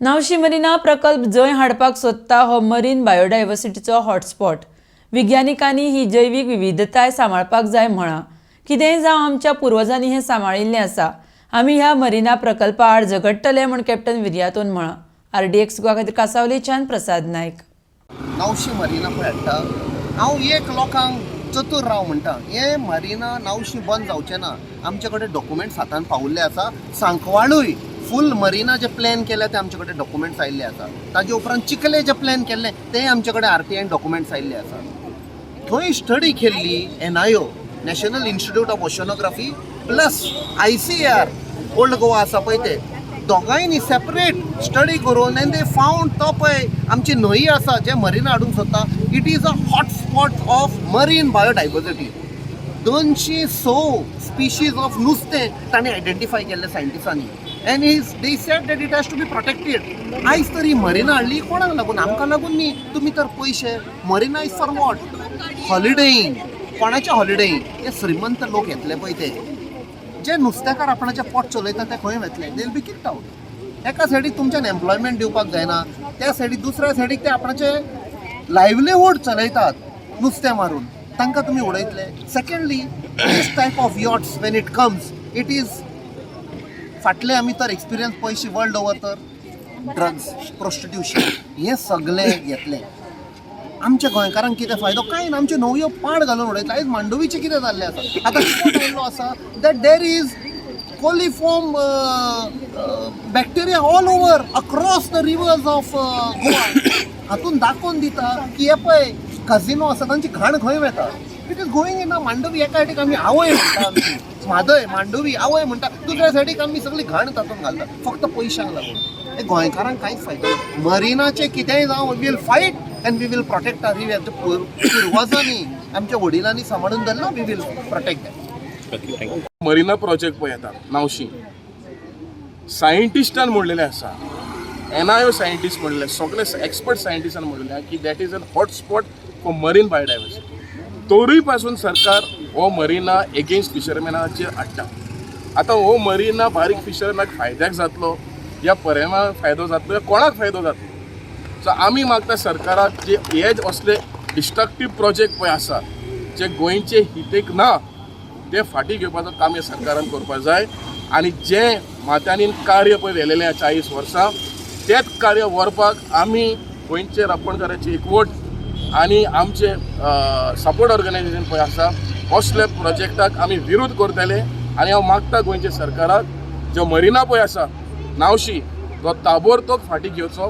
नावशी marina प्रकल्प जंय हाडपाक सोदता हो मरीन बायोडायवर्सिटीचो हॉटस्पॉट. विज्ञानिकांनी ही जैवीक विविधताय सांबाळपाक जाय म्हळां. कितेंय जावं, आमच्या पुर्वजांनी हें सांबाळिल्लें आसा. आमी ह्या मरिना प्रकल्पा आड झगडटले म्हूण कॅप्टन विर्यातोन म्हळां. आरडीएक्स गोवा खातीर कासावलेच्यान प्रसाद नायक. नावशी मरिना पळय हाडटा. हांव एक लोकांक चतूर राव म्हणटा. हें मरिना नावशी बंद जावचें ना. आमचे कडेन डॉक्युमेंट्स हातान पावल्ले आसा. सांकवाळूय फूल मरिना जे प्लॅन केल्या ते आमचे कडेन डॉक्युमेंट्स आयिल्ले आसा. ताजे उपरांत चिखले जे प्लॅन केल्ले तेय आमचे कडेन आरटीआयन डॉक्युमेंट्स आयिल्ले आसा. थंय स्टडी केल्ली NIO, National Institute of Oceanography, plus ICAR Old Goa आसा पळय, ते दोगांयनी सेपरेट स्टडी करून एंड they found तो पळय आमची न्हंय आसा जे मरिना हाडूंक सोदता, it is a hot spot of marine biodiversity. 206 species of नुस्तें तांणी आयडेंटिफाय केल्लें सायंटिस्टांनी and is they said that it has to be protected. आयज तर ही मरिना हाडली कोणाक लागून? आमकां लागून न्ही. तुमी तर पयशे, marina is for what? Holidaying. कोणाचे हॉलिडेईंग? हे श्रीमंत लोक येतले पळय ते. जे नुस्तेकार आपणाचें पोट चलयता ते खंय वतले? They be kicked out. एका सायडीक तुमच्यान एम्प्लॉयमेंट दिवपाक जायना, त्या सायडीक, दुसऱ्या सायडीक ते आपणाचे लायवलीहूड चलयतात नुस्तें मारून, तांकां तुमी उडयतले. Secondly, this type of yachts, when it comes, it is फाटले आमी तर एक्सपिरियन्स पयशे वर्ल्ड ओवर तर ड्रग्स, प्रोस्टिट्युशन हें सगळें येतलें. आमच्या गोंयकारांक कितें फायदो? कांय ना. आमच्यो न्हंयो पाड घालून उडयता. आयज मांडवीचें कितें जाल्लें आसा? आतां रिपोर्ट आयिल्लो आसा that there is coliform bacteria all over across the rivers of Goa. हातून दाखोवन दिता की हे पळय कझिनो आसा, तांची घाण खंय वता? It is going in Mandovi. एका सायडीक आमी आवय म्हणटा, आमची म्हादय मांडवी आवय म्हणटा, दुसऱ्या सायडीक आमी सगळी घाण तातूंत घालता फक्त पयशांक लागून. हे गोंयकारांक कांयच फायदो ना. मरिनाचें कितेंय जावं, we will fight and we will protect our river. आमच्या पुर्वजांनी, आमच्या वडिलांनी सांबाळून धरला, we will protect that. Marina project पळय येता नावशी, सायंटिस्टान म्हणलेलें आसा, एनआयओ सायंटिस्ट म्हणलेले, सगळे एक्सपर्ट सायंटिस्टान म्हणलेलें की that is a hotspot for marine biodiversity. तोरूय पासून सरकार हो मरिना एगेन्स्ट फिशरमॅनाचेर हाडटा. आतां हो मरिना बारीक फिशरमॅनाक फायद्याक जातलो या पर्यावरणाक फायदो जातलो या कोणाक फायदो जातलो? सो आमी मागता सरकाराक, जे हे असले डिस्ट्रक्टीव प्रोजेक्ट पळय आसा, जे गोंयचे हितेक ना, ते फाटीं घेवपाचो काम हे सरकारान करपाक जाय आनी जे माथ्यांनी कार्य पळय व्हेलेलें 40 वर्सां, तेच कार्य व्हरपाक आमी गोंयचे रापणकाराची एकवट आनी आमचे सपोर्ट ऑर्गनायझेशन पळय आसा, असले प्रोजेक्टाक आमी विरोध करतले. आनी हांव मागता गोंयच्या सरकाराक, जो मरिना पळय आसा नावशी, तो ताबोरतोब फाटीं घेवचो.